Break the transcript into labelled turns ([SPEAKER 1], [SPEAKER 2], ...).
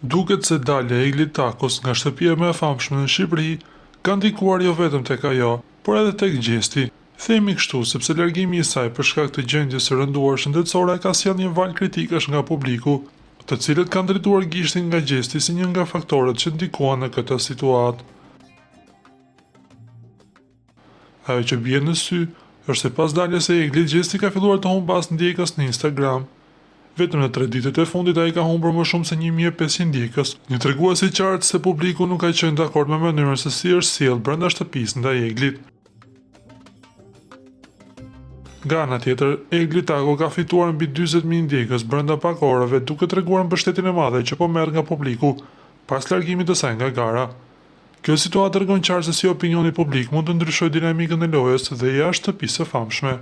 [SPEAKER 1] Duket se dalja e Egli Takos nga shtëpia më e famshme në Shqipëri ka ndikuar jo vetëm tek ajo, por edhe tek Gjesti. Themi kështu sepse largimi i saj për shkak të gjendjes së rënduar shëndetësore ka sjellë një valë kritikash nga publiku, të cilët kanë drejtuar gishtin nga Gjesti si një nga faktorët që ndikuan në këtë situatë. Ajo që bie në sy është se pas daljes së Eglit, Gjesti ka filluar të humbasë ndjekës në Instagram. Vetëm në tre ditët e fundit ai ka humbur më shumë se 1500 ndjekës, një tregues i qartë se publiku nuk ka qenë dakord me mënyrën se si është sjellë brenda shtëpisë ndaj Eglit. Nga ana tjetër, Egli Tako ka fituar mbi 40.000 ndjekës brenda pak orëve, duke treguar mbështetjen e madhe që po merr nga publiku pas largimit të saj nga gara. Kjo situatë tregon qartë se si opinioni publik mund të ndryshojë dinamikën e lojës dhe jashtë shtëpisë së famshme.